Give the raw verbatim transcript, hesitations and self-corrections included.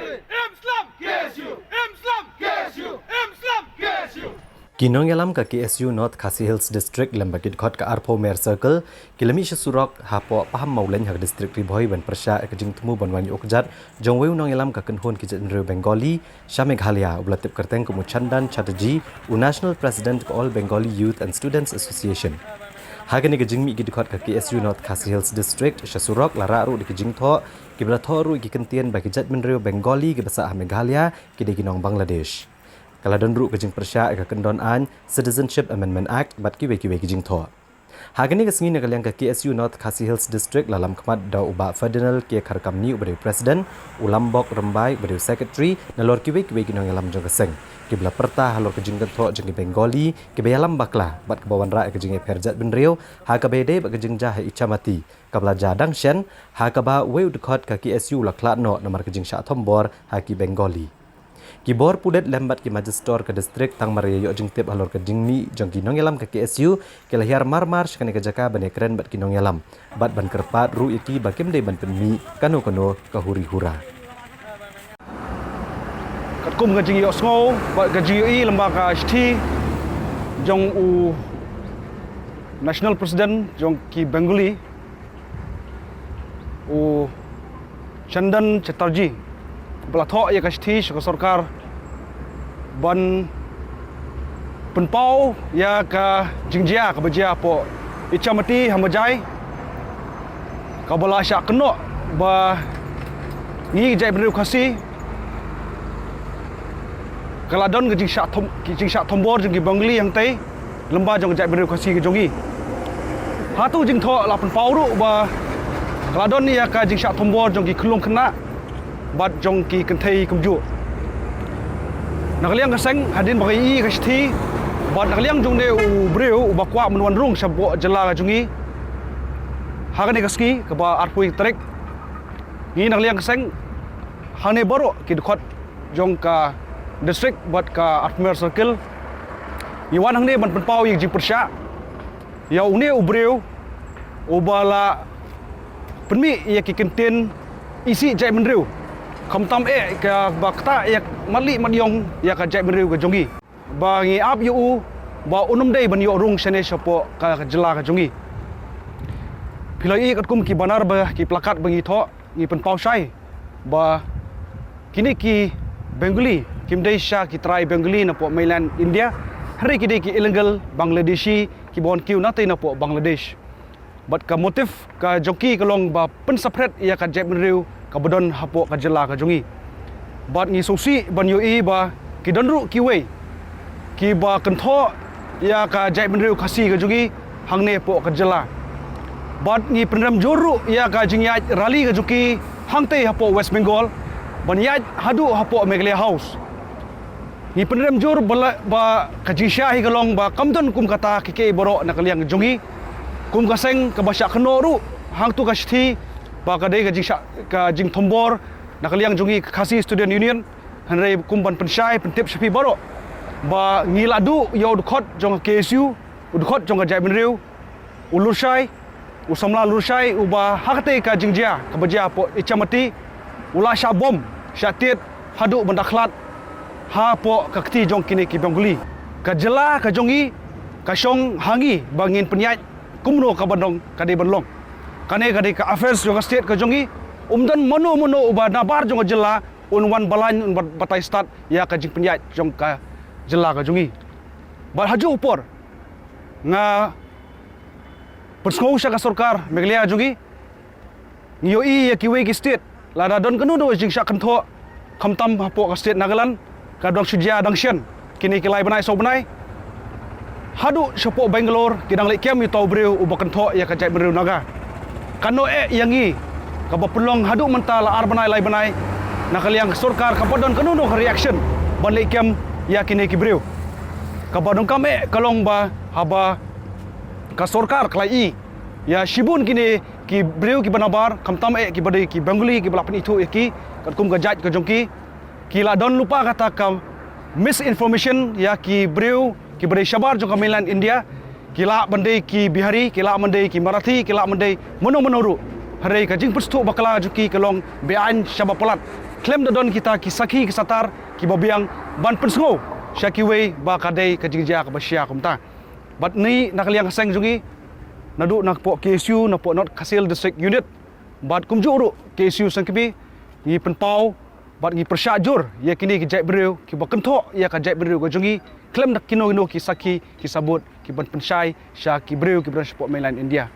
Im slem! K S U! Im slem! K S U! Im slem! K S U! Ki nongïalam ka K S U North Khasi Hills District lem bad ki dkhot ka arphew mer circle ki la mih sha surok hapoh Pahammawlein ha ka district Ri Bhoi ban pyrshah ïa ka jingthmu ban wan ïoh kjat jong uwei u nongïalam ka kynhun ki jaitbynriew Bengali sha Meghalaya uba la tip kyrteng kum u Chandan Chatterjee, u National President ka All Bengali Youth and Students Association. Ha kane ka jingmih ki dkhot ka K S U North Khasi Hills District sha surok la rah ruh da ki jingthoh kiba la thoh ruh ïa ki kyntien ba ki jaitbynriew Bengali kiba sah ha Meghalaya ki dei ki nong Bangladesh. Ka la don ruh ka jingpyrshah ïa ka kyndon aiñ Citizenship Amendment Act bad kiwei kiwei ki jingthoh. Ha kane ka sngi na ka liang ka K S U North Khasi Hills District la lam khmat da u Bah Ferdinand K Kharkamni uba dei u President, u Lambok Rymbai uba dei u Secretary, nalor kiwei kiwei ki nongïalam jong ka seng kiba la pyrta halor ka jingkynthoh jong ki Bengali kiba ïalam bakla bad kaba wanrah ïa ka jingïapher jaitbynriew ha kaba ïadei bad ka jingjia ha Ichamati kaba la jia dang shen, ha kaba uwei u dkhot ka K S U u la khlad noh namar ka jingshah thombor ha ki Bengali. Ki bor pulit lem bad ki magistrate ka district tang mar ïa ïoh jingtip halor ka jingmih jong ki nongïalam ka K S U ki la hiar mar mar sha kane ka jaka ban ïakren bad ki nongïalam bad ban kyrpad ruh ïa ki ba kim dei ban pynmih kano kano ka huri hura. Katkum ka jingïohsngew bad ka jingïohi lyngba ka shithi jong u National President jong ki Bengali, u Chandan Chatterjee, ba la thoh ïa ka shithi sha ka sorkar ban pynpaw ïa ka jingjia kaba jia hapoh Ichamati ha Mejai, kaba la shah kynnoh ba ngi jaitbynriew Khasi ka la don ka jingshah thom-, ka jingshah thombor jong ki Bengali hangtei lyngba jong ka jaitbynriew Khasi ka jong ngi. Ha tu jingthoh la pynpaw ruh ba ka la don ïa ka jingshah thombor jong ki khyllung khynnah bad jong ki kynthei kumjuh. Na ka liang ka seng hadien ba ka ïohi ka shithi bad na ka liang jong une u briew uba kwah ban wan rung shapoh jylla ka jong ngi ha kane ka sngi kaba arphew tarik, ngi na ka liang ka seng hangne baroh ki dkhot jong ka district bad ka arphew mer circle ngi wan hangne ban pynpaw ïa ka jingpyrshah ïa une u briew uba la pynmih ïa ki kyntien isih jaitbynriew, khamtam eh kaba ktah ïa ka matlieh mationg ïa ka jaitbynriew ka jong ngi. Ba ngi ap ïa u ba un ym dei ban ïoh rung shane shapoh ka, ka jylla ka jong ngi. Phi la ïohi katkum ki banner bad ki placard ba ngi thoh, ngi pynpaw shai ba kine ki Bengali kim dei sha ki trai Bengali napoh mainland India, hynrei ki dei ki illegal Bangladeshi kiba wan kiew natei napoh Bangladesh. Bad ka motive ka jong ki ka long ba pynsaphriang ïa ka jaitbynriew kaba don hapoh ka jylla ka jong ngi. Bad ngi sngewsih ban ïohi ba ki don ruh kiwei kiba kynthoh ïa ka jaitbynriew Khasi ka jong ngi hangne hapoh ka jylla. Bad ngi pynrem jur ruh ïa ka jingïaid rally ka jong ki hangtei hapoh West Bengal ban ïaid haduh hapoh Meghalaya House. Ngi pynrem jur ba la, ba ka jingshah hi ka long ba kam don kum kata kiei kiei baroh na ka liang jong ngi. Kum ka seng kaba shah kynnoh ruh hangtu ka shithi ba ka dei ka jingshah, ka jingthombor na ka liang jong ngi ka Khasi Student Union. Hynrei kum ban pynshai pyntip sha phi baroh ba ngi la duh ïa u dkhot jong ka K S U, u dkhot jong ka jaitbynriew, u Lurshai, u samla Lurshai uba ha katei ka jingjia kaba jia hapoh Ichamati u la shah bom shah tied haduh ban da khlad hapoh ka kti jong kine ki Bengali. Ka jylla ka jong ngi ka shong ha ngi ba ngin pynïaid kumno ka ban long ka dei ban long. Kane ka dei ka affairs jong ka state ka jong ngi. Um don mano mano uba nabar jong ka jylla un wan balang un bat-, batai stad ïa ka jingpynïaid jong ka jylla ka jong ngi. Bad ha juh u por nga pynsngew sha ka sorkar Meghalaya jong ngi. Ngi ïohi ïa kiwei ki state lada don kano kano jingshah kynthoh khamtam hapoh ka state Nagaland ka dang shu jia dang shen kine ki lai bnai saw bnai. Haduh shapoh Bangalore ki dang leh kem ïa uta u briew uba kynthoh ïa ka jaitbynriew Naga. Kano eh ïa ngi kaba pynlong haduh mynta la ar bnai lai bnai na ka liang ka sorkar kaba don kano kano ka reaction ban leh kem ïa kine ki briew. Kaba donkam eh ka long ba haba ka sorkar ka la ïohi ïa shibun kine ki briew kiba nabar khamtam eh kiba dei ki Bengali kiba la pynithuh ïa ki katkum ka jait ka jong ki. Ki la don lypa kata ka misinformation ïa ki briew kiba dei shabar jong ka mainland India. Ki lah ban dei ki Bihari, ki lah ban dei ki Marathi, ki lah ban dei mano mano ruh. Hynrei ka jingpynshitom bakla jong ki ka long beaiñ shaba palat. khlem da don kita ki sakhi ki satar kiba biang ban pynsngew sha kiwei ba ka dei ka jingjia kaba shia kumta. Bad ngi na ka liang ka seng jong ngi, naduh na ka poh K S U, na poh North Khasi Hills District Unit, bad kumjuh ruh K S U Seng Kmie, ngi pynpaw bad ngi pyrshah jur ïa kine ki jaitbynriew kiba kynthoh ïa ka jaitbynriew ka jong ngi khlem da kino kino ki sakhi ki sabut kiban pynshai sha ki briew kiba don shapoh mainland India.